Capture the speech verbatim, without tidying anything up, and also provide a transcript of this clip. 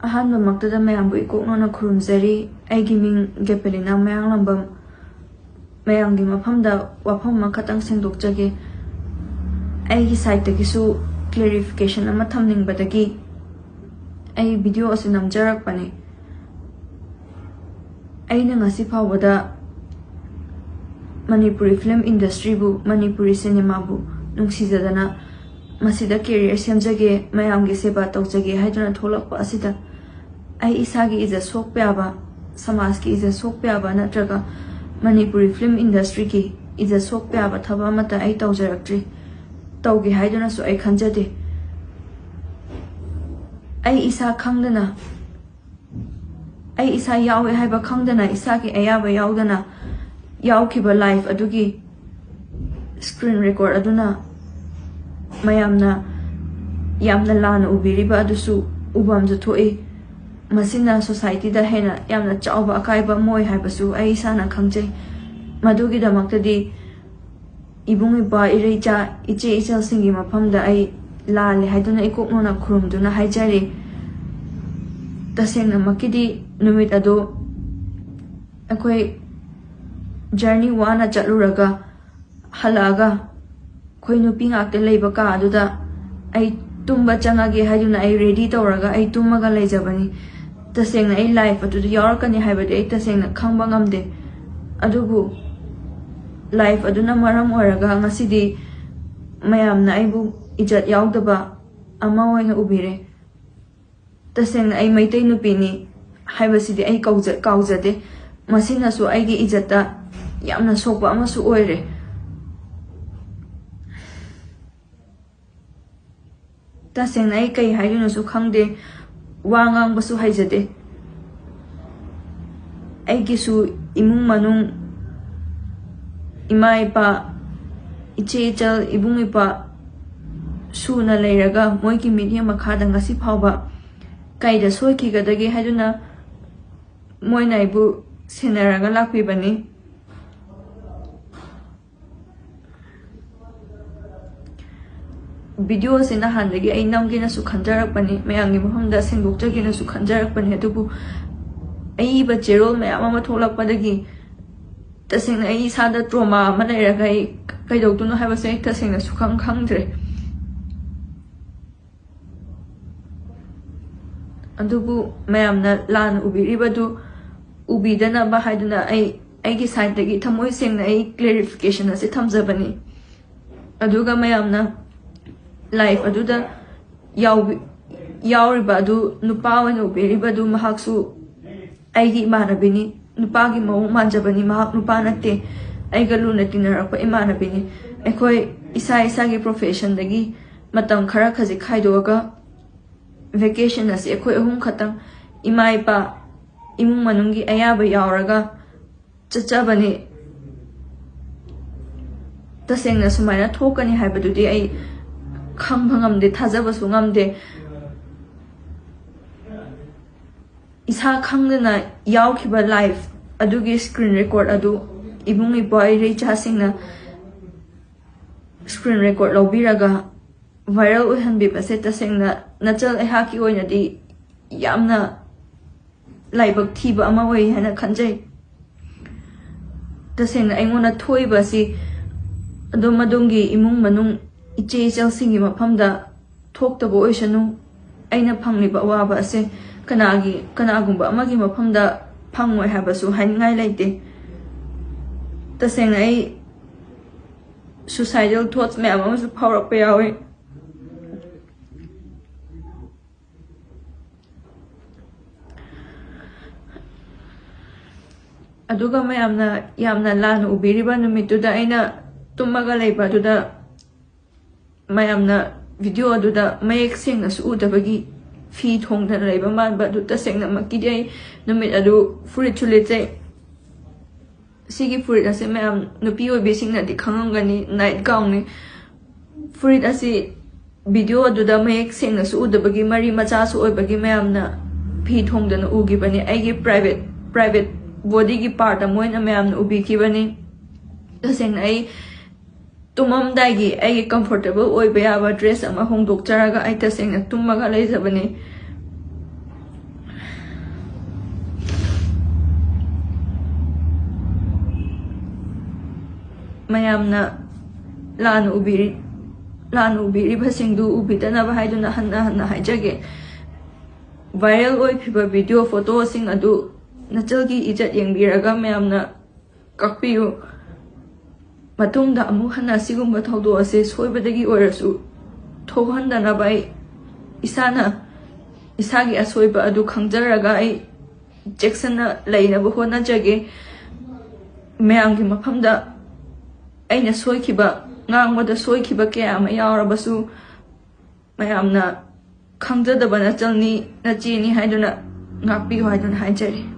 ꯑꯍꯥꯟꯕꯃꯛꯇꯗ ꯃꯌꯥꯝꯕꯨ ꯏꯀꯣꯛꯅꯅ ꯈꯨꯔꯨꯝꯖꯔꯤ꯫ ꯑꯩꯒꯤ ꯃꯤꯡ ꯒꯦꯄꯦꯂꯤꯅꯥ ꯃꯌꯥꯡꯂꯝꯕꯝ꯫ ꯃꯌꯥꯝꯒꯤ ꯃꯐꯝꯗ ꯋꯥꯐꯝ ꯑꯃꯈꯛꯇꯪ ꯁꯦꯡꯗꯣꯛꯆꯒꯦ꯫ ꯑꯩꯒꯤ ꯁꯥꯏꯠꯇꯒꯤꯁꯨ ꯀ꯭ꯂꯦꯔꯤꯐꯤꯀꯦꯁꯟ ꯑꯃ ꯊꯝꯅꯤꯡꯕꯗꯒꯤ ꯑꯩ ꯚꯤꯗꯤꯑꯣ ꯑꯁꯤ ꯅꯝꯖꯔꯛꯄꯅꯤ꯫ ꯑꯩꯅ ꯉꯁꯤ ꯐꯥꯎꯕꯗ ꯃꯅꯤꯄꯨꯔꯤ ꯐꯤꯂꯝ ꯏꯟꯗꯁꯇ꯭ꯔꯤꯕꯨ, ꯃꯅꯤꯄꯨꯔꯤ ꯁꯤꯅꯦꯃꯥꯕꯨ ꯅꯨꯡꯁꯤꯖꯗꯅ ꯃꯁꯤꯗ ꯀꯦꯔꯤꯌꯔ ꯁꯦꯝꯖꯒꯦ, ꯃꯌꯥꯝꯒꯤ ꯁꯦꯕꯥ ꯇꯧꯖꯒꯦ ꯍꯥꯏꯗꯨꯅ ꯊꯣꯛꯂꯛꯄ ꯑꯁꯤꯗ ꯑꯩ ꯏꯁꯥꯒꯤ ꯏꯖꯠ ꯁꯣꯛꯄ ꯌꯥꯕ, ꯁꯃꯥꯖꯀꯤ ꯏꯖꯠ ꯁꯣꯛꯄ ꯌꯥꯕ ꯅꯠꯇ꯭ꯔꯒ ꯃꯅꯤꯄꯨꯔꯤ ꯐꯤꯂꯝ ꯏꯟꯗꯁꯇ꯭ꯔꯤꯒꯤ ꯏꯖꯠ ꯁꯣꯛꯄ ꯌꯥꯕ ꯊꯕꯛ ꯑꯃꯠꯇ ꯑꯩ ꯇꯧꯖꯔꯛꯇ꯭ꯔꯤ꯫ ꯇꯧꯒꯦ ꯍꯥꯏꯗꯨꯅꯁꯨ ꯑꯩ ꯈꯟꯖꯗꯦ꯫ ꯑꯩ ꯏꯁꯥ ꯈꯪꯗꯅ, ꯑꯩ ꯏꯁꯥ ꯌꯥꯎꯋꯦ ꯍꯥꯏꯕ ꯈꯪꯗꯅ, ꯏꯁꯥꯒꯤ ꯑꯌꯥꯕ ꯌꯥꯎꯗꯅ ꯌꯥꯎꯈꯤꯕ ꯂꯥꯏꯐ ꯑꯗꯨꯒꯤ ꯁ꯭ꯀ꯭ꯔꯤꯟ ꯔꯦꯀꯣꯔꯠ ꯑꯗꯨꯅ ꯃꯌꯥꯝꯅ ꯌꯥꯝꯅ ꯂꯥꯟꯅ ꯎꯕꯤꯔꯤꯕ ꯑꯗꯨꯁꯨ ꯎꯕꯝꯁꯨ ꯊꯣꯛꯏ꯫ ꯃꯁꯤꯅ ꯁꯣꯁꯥꯏꯇꯤꯗ ꯍꯦꯟꯅ ꯌꯥꯝꯅ ꯆꯥꯎꯕ ꯑꯀꯥꯏꯕ ꯑꯃ ꯑꯣꯏ ꯍꯥꯏꯕꯁꯨ ꯑꯩ ꯏꯁꯥꯅ ꯈꯪꯖꯩ꯫ ꯃꯗꯨꯒꯤꯗꯃꯛꯇꯗꯤ ꯏꯕꯨꯡ ꯏꯄ꯭ꯋꯥ, ꯏꯔꯩꯆꯥ, ꯏꯆꯦ ꯏꯆꯜꯁꯤꯡꯒꯤ ꯃꯐꯝꯗ ꯑꯩ ꯂꯥꯜꯂꯦ ꯍꯥꯏꯗꯨꯅ ꯏꯀꯣꯛ ꯅꯣꯟꯅ ꯈꯨꯔꯨꯝꯗꯨꯅ ꯍꯥꯏꯖꯔꯤ꯫ ꯇꯁꯦꯡꯅꯃꯛꯀꯤꯗꯤ ꯅꯨꯃꯤꯠ ꯑꯗꯨ ꯑꯩꯈꯣꯏ ꯖꯔꯅꯤ ꯋꯥꯅ ꯆꯠꯂꯨꯔꯒ ꯍꯜꯂꯛꯑꯒ ꯑꯩꯈꯣꯏ ꯅꯨꯄꯤ ꯉꯥꯛꯇ ꯂꯩꯕ ꯀꯥ ꯑꯗꯨꯗ ꯑꯩ ꯇꯨꯝꯕ ꯆꯪꯉꯒꯦ ꯍꯥꯏꯗꯨꯅ ꯑꯩ ꯔꯦꯗꯤ ꯇꯧꯔꯒ ꯑꯩ ꯇꯨꯝꯃꯒ ꯂꯩꯖꯕꯅꯤ꯫ ꯇꯁꯦꯡꯅ ꯑꯩ ꯂꯥꯏꯐ ꯑꯗꯨꯗ ꯌꯥꯎꯔꯛꯀꯅꯤ ꯍꯥꯏꯕꯗꯤ ꯑꯩ ꯇꯁꯦꯡꯅ ꯈꯪꯕ ꯉꯝꯗꯦ꯫ ꯑꯗꯨꯕꯨ ꯂꯥꯏꯐ ꯑꯗꯨꯅ ꯃꯔꯝ ꯑꯣꯏꯔꯒ ꯉꯁꯤꯗꯤ ꯃꯌꯥꯝꯅ ꯑꯩꯕꯨ ꯏꯖꯠ ꯌꯥꯎꯗꯕ ꯑꯃ ꯑꯣꯏꯅ ꯎꯕꯤꯔꯦ꯫ ꯇꯁꯦꯡꯅ ꯑꯩ ꯃꯩꯇꯩ ꯅꯨꯄꯤꯅꯤ ꯍꯥꯏꯕꯁꯤꯗꯤ ꯑꯩ ꯀꯧꯖ-, ꯀꯥꯎꯖꯗꯦ꯫ ꯃꯁꯤꯅꯁꯨ ꯑꯩꯒꯤ ꯏꯖꯠꯇ ꯌꯥꯝꯅ ꯁꯣꯛꯄ ꯑꯃꯁꯨ ꯑꯣꯏꯔꯦ꯫ ꯇꯁꯦꯡꯅ ꯑꯩ ꯀꯩ ꯍꯥꯏꯗꯣꯏꯅꯣꯁꯨ ꯈꯪꯗꯦ, ꯋꯥ ꯉꯥꯡꯕꯁꯨ ꯍꯩꯖꯗꯦ꯫ ꯑꯩꯒꯤꯁꯨ ꯏꯃꯨꯡ ꯃꯅꯨꯡ, ꯏꯃꯥ ꯏꯄꯥ, ꯏꯆꯦ ꯏꯆꯜ, ꯏꯕꯨꯡ ꯏꯄ꯭ꯋꯥ ꯁꯨꯅ ꯂꯩꯔꯒ ꯃꯣꯏꯒꯤ ꯃꯤꯠꯌꯦꯡ ꯃꯈꯥꯗ ꯉꯁꯤ ꯐꯥꯎꯕ ꯀꯩꯗ ꯁꯣꯏꯈꯤꯒꯗꯒꯦ ꯍꯥꯏꯗꯨꯅ ꯃꯣꯏꯅ ꯑꯩꯕꯨ ꯁꯦꯟꯅꯔꯒ ꯂꯥꯛꯄꯤꯕꯅꯤ꯫ ꯚꯤꯗꯤꯑꯣꯁꯦ ꯅꯍꯥꯟꯗꯒꯤ ꯑꯩ ꯅꯝꯒꯦꯅꯁꯨ ꯈꯟꯖꯔꯛꯄꯅꯤ, ꯃꯌꯥꯝꯒꯤ ꯃꯐꯝꯗ ꯁꯦꯡꯗꯣꯛꯆꯒꯦꯅꯁꯨ ꯈꯟꯖꯔꯛꯄꯅꯤ꯫ ꯑꯗꯨꯕꯨ ꯑꯏꯕ ꯆꯦꯔꯣꯜ ꯃꯌꯥꯝ ꯑꯃ ꯊꯣꯛꯂꯛꯄꯗꯒꯤ ꯇꯁꯦꯡꯅ ꯑꯩ ꯏꯁꯥꯗ ꯇ꯭ꯔꯣꯃꯥ ꯑꯃ ꯂꯩꯔꯒ ꯑꯩ ꯀꯩꯗꯧꯗꯣꯏꯅꯣ ꯍꯥꯏꯕꯁꯦ ꯑꯩ ꯇꯁꯦꯡꯅ ꯁꯨꯈꯪ ꯈꯪꯗ꯭ꯔꯦ꯫ ꯑꯗꯨꯕꯨ ꯃꯌꯥꯝꯅ ꯂꯥꯟꯅ ꯎꯕꯤꯔꯤꯕꯗꯨ ꯎꯕꯤꯗꯅꯕ ꯍꯥꯏꯗꯨꯅ ꯑꯩ ꯑꯩꯒꯤ ꯁꯥꯏꯠꯇꯒꯤ ꯊꯃꯣꯏ ꯁꯦꯡꯅ ꯑꯩ ꯀ꯭ꯂꯦꯔꯤꯐꯤꯀꯦꯁꯟ ꯑꯁꯤ ꯊꯝꯖꯕꯅꯤ꯫ ꯑꯗꯨꯒ ꯃꯌꯥꯝꯅ ꯂꯥꯏꯐ ꯑꯗꯨꯗ ꯌꯥꯎꯕꯤ- ꯌꯥꯎꯔꯤꯕ ꯑꯗꯨ ꯅꯨꯄꯥ ꯑꯣꯏꯅ ꯎꯕꯤꯔꯤꯕ ꯑꯗꯨ ꯃꯍꯥꯛꯁꯨ ꯑꯩꯒꯤ ꯏꯃꯥꯟꯅꯕꯤꯅꯤ, ꯅꯨꯄꯥꯒꯤ ꯃꯑꯣꯡ ꯃꯥꯟꯖꯕꯅꯤ꯫ ꯃꯍꯥꯛ ꯅꯨꯄꯥ ꯅꯠꯇꯦ, ꯑꯩꯒ ꯂꯨꯅ ꯇꯤꯟꯅꯔꯛꯄ ꯏꯃꯥꯟꯅꯕꯤꯅꯤ꯫ ꯑꯩꯈꯣꯏ ꯏꯁꯥ ꯏꯁꯥꯒꯤ ꯄ꯭ꯔꯣꯐꯦꯁꯟꯗꯒꯤ ꯃꯇꯝ ꯈꯔ ꯈꯖꯤꯛ ꯈꯥꯏꯗꯣꯛꯑꯒ ꯚꯦꯀꯦꯁꯟ ꯑꯁꯤ ꯑꯩꯈꯣꯏ ꯑꯍꯨꯝ ꯈꯛꯇꯪ, ꯏꯃꯥ ꯏꯄꯥ, ꯏꯃꯨꯡ ꯃꯅꯨꯡꯒꯤ ꯑꯌꯥꯕ ꯌꯥꯎꯔꯒ ꯆꯠꯆꯕꯅꯤ꯫ ꯇꯁꯦꯡꯅ ꯁꯨꯃꯥꯏꯅ ꯊꯣꯛꯀꯅꯤ ꯍꯥꯏꯕꯗꯨꯗꯤ ꯑꯩ ꯈꯪꯕ ꯉꯝꯗꯦ, ꯊꯥꯖꯕꯁꯨ ꯉꯝꯗꯦ꯫ ꯏꯁꯥ ꯈꯪꯗꯅ ꯌꯥꯎꯈꯤꯕ ꯂꯥꯏꯐ ꯑꯗꯨꯒꯤ ꯁ꯭ꯀ꯭ꯔꯤꯟ ꯔꯦꯀꯣꯔꯠ ꯑꯗꯨ ꯏꯕꯨꯡ ꯏꯄ꯭ꯋꯥ ꯏꯔꯩꯆꯥꯁꯤꯡꯅ ꯁ꯭ꯀ꯭ꯔꯤꯟ ꯔꯦꯀꯣꯔꯠ ꯂꯧꯕꯤꯔꯒ ꯚꯥꯏꯔꯦꯜ ꯑꯣꯏꯍꯟꯕꯤꯕꯁꯦ ꯇꯁꯦꯡꯅ ꯅꯆꯜ ꯑꯩꯍꯥꯛꯀꯤ ꯑꯣꯏꯅꯗꯤ ꯌꯥꯝꯅ ꯂꯥꯏꯕꯛ ꯊꯤꯕ ꯑꯃ ꯑꯣꯏ ꯍꯥꯏꯅ ꯈꯟꯖꯩ꯫ ꯇꯁꯦꯡꯅ ꯑꯩꯉꯣꯟꯗ ꯊꯣꯛꯏꯕ ꯑꯁꯤ ꯑꯗꯣꯝ ꯑꯗꯣꯝꯒꯤ ꯏꯃꯨꯡ ꯃꯅꯨꯡ, ꯏꯆꯦ ꯏꯆꯜꯁꯤꯡꯒꯤ ꯃꯐꯝꯗ ꯊꯣꯛꯇꯕ ꯑꯣꯏꯁꯅꯨ꯫ ꯑꯩꯅ ꯐꯪꯂꯤꯕ ꯑꯋꯥꯕ ꯑꯁꯦ ꯀꯅꯥꯒꯤ, ꯀꯅꯥꯒꯨꯝꯕ ꯑꯃꯒꯤ ꯃꯐꯝꯗ ꯐꯪꯉꯣꯏ ꯍꯥꯏꯕꯁꯨ ꯍꯥꯏꯅꯤꯡꯉꯥꯏ ꯂꯩꯇꯦ꯫ ꯇꯁꯦꯡꯅ ꯑꯩ ꯁꯨꯁꯥꯏꯗꯦꯜ ꯊꯣꯠꯁ ꯃꯌꯥꯝ ꯑꯃꯁꯨ ꯐꯥꯎꯔꯛꯄ ꯌꯥꯎꯏ꯫ ꯑꯗꯨꯒ ꯃꯌꯥꯝꯅ ꯌꯥꯝꯅ ꯂꯥꯟꯅ ꯎꯕꯤꯔꯤꯕ ꯅꯨꯃꯤꯠꯇꯨꯗ ꯑꯩꯅ ꯇꯨꯝꯃꯒ ꯂꯩꯕ ꯑꯗꯨꯗ ꯃꯌꯥꯝꯅ ꯚꯤꯗꯤꯑꯣ ꯑꯗꯨꯗ ꯃꯌꯦꯛ ꯁꯦꯡꯅꯁꯨ ꯎꯗꯕꯒꯤ ꯐꯤ ꯊꯣꯡꯗꯅ ꯂꯩꯕ ꯃꯥꯟꯕ ꯑꯗꯨ ꯇꯁꯦꯡꯅꯃꯛꯀꯤꯗꯤ ꯑꯩ ꯅꯨꯃꯤꯠ ꯑꯗꯨ ꯐꯨꯔꯤꯠꯁꯨ ꯂꯤꯠꯆꯩ꯫ ꯁꯤꯒꯤ ꯐꯨꯔꯤꯠ ꯑꯁꯤ ꯃꯌꯥꯝ ꯅꯨꯄꯤ ꯑꯣꯏꯕꯤꯁꯤꯡꯅꯗꯤ ꯈꯪꯉꯝꯒꯅꯤ, ꯅꯥꯏꯠ ꯒꯥꯎꯟꯅꯤ꯫ ꯐꯨꯔꯤꯠ ꯑꯁꯤ ꯚꯤꯗꯤꯑꯣ ꯑꯗꯨꯗ ꯃꯌꯦꯛ ꯁꯦꯡꯅꯁꯨ ꯎꯗꯕꯒꯤ, ꯃꯔꯤ ꯃꯆꯥꯁꯨ ꯑꯣꯏꯕꯒꯤ ꯃꯌꯥꯝꯅ ꯐꯤ ꯊꯣꯡꯗꯅ ꯎꯈꯤꯕꯅꯤ꯫ ꯑꯩꯒꯤ ꯄ꯭ꯔꯥꯏꯚꯦꯠ, ꯄ꯭ꯔꯥꯏꯚꯦꯠ ꯕꯣꯗꯤꯒꯤ ꯄꯥꯔꯠ ꯑꯃ ꯑꯣꯏꯅ ꯃꯌꯥꯝꯅ ꯎꯕꯤꯈꯤꯕꯅꯤ꯫ ꯇꯁꯦꯡꯅ ꯑꯩ ꯇꯨꯝꯃꯝꯗꯥꯏꯒꯤ ꯑꯩꯒꯤ comfortable ꯑꯣꯏꯕ ꯌꯥꯕ dress ꯑꯃ ꯍꯣꯡꯗꯣꯛꯆꯔꯒ ꯑꯩ ꯇꯁꯦꯡꯅ ꯇꯨꯝꯃꯒ ꯂꯩꯖꯕꯅꯤ꯫ ꯃꯌꯥꯝꯅ ꯂꯥꯟꯅ ꯎꯕꯤꯔꯤ ꯂꯥꯟꯅ ꯎꯕꯤꯔꯤꯕꯁꯤꯡꯗꯨ ꯎꯕꯤꯗꯅꯕ ꯍꯥꯏꯗꯨꯅ ꯍꯟꯅ ꯍꯟꯅ ꯍꯥꯏꯖꯒꯦ꯫ Viral ꯑꯣꯏꯈꯤꯕ video photoꯁꯤꯡ ꯑꯗꯨ ꯅꯆꯜꯒꯤ ꯏꯖꯠ ꯌꯦꯡꯕꯤꯔꯒ ꯃꯌꯥꯝꯅ ꯀꯛꯄꯤꯌꯨ꯫ ꯃꯇꯨꯡꯗ ꯑꯃꯨꯛ ꯍꯟꯅ ꯑꯁꯤꯒꯨꯝꯕ ꯊꯧꯗꯣꯛ ꯑꯁꯤ ꯁꯣꯏꯕꯗꯒꯤ ꯑꯣꯏꯔꯁꯨ ꯊꯣꯛꯍꯟꯗꯅꯕ ꯑꯩ ꯏꯁꯥꯅ ꯏꯁꯥꯒꯤ ꯑꯁꯣꯏꯕ ꯑꯗꯨ ꯈꯪꯖꯔꯒ ꯑꯩ ꯆꯦꯛꯁꯤꯟꯅ ꯂꯩꯅꯕ ꯍꯣꯠꯅꯖꯒꯦ꯫ ꯃꯌꯥꯝꯒꯤ ꯃꯐꯝꯗ ꯑꯩꯅ ꯁꯣꯏꯈꯤꯕ, ꯉꯥꯡꯕꯗ ꯁꯣꯏꯈꯤꯕ ꯀꯌꯥ ꯑꯃ ꯌꯥꯎꯔꯕꯁꯨ ꯃꯌꯥꯝꯅ ꯈꯪꯖꯗꯕ ꯅꯆꯜꯅꯤ, ꯅꯆꯦꯅꯤ ꯍꯥꯏꯗꯨꯅ ꯉꯥꯛꯄꯤꯌꯨ ꯍꯥꯏꯗꯨꯅ ꯍꯥꯏꯖꯔꯤ꯫